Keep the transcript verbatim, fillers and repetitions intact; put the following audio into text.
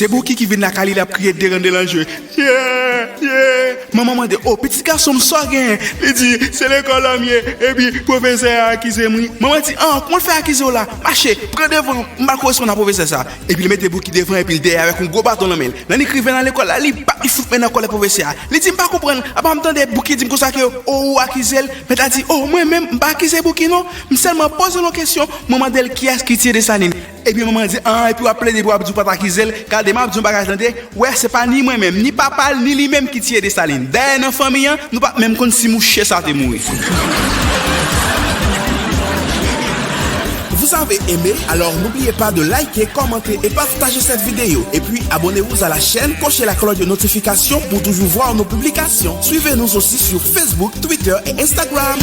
Se Bouki ki vin lakay li, l ap kriye de rande lan jwe. Ye, ye. Manman mande, "O, pitit gason m, sa w genyen?" Li di, "Se lekòl la m ye, epi pwofesè a akize m, wi." Manman di, "An, kòman l fè akize w la? Mache, pran devan, m pral koresponn a pwofesè sa." Epi li mete Bouki devan, epi l dèyè avèk yon gwo baton nan men l. Lè Nik rive nan lekòl la, li bat, li fout men nan kòlè pwofesè a. Li di, "M pa konprann, apa m tande Bouki di m konsa ke, o, ou akize l?" Mèt la di, "O, mwen menm, m pa akize Bouki non. M sèlman poze l yon kesyon, mwen mande l kiyès ki tiye Desalin." Ebyen, manman di, "An, epi w ap plede, epi w ap di w pa t akize l. Gade, m ap di w yon bagay, tande. Wè, se pa ni mwen menm, ni papa l, ni li menm ki tiye Desalin. Dayè, nan fanmi an, nou pa t menm konn si mouche sa te mouri." Vous avez aimé? Alors n'oubliez pas de liker, commenter et partager cette vidéo. Et puis abonnez-vous à la chaîne, cochez la cloche de notification pour toujours voir nos publications. Suivez-nous aussi sur Facebook, Twitter et Instagram.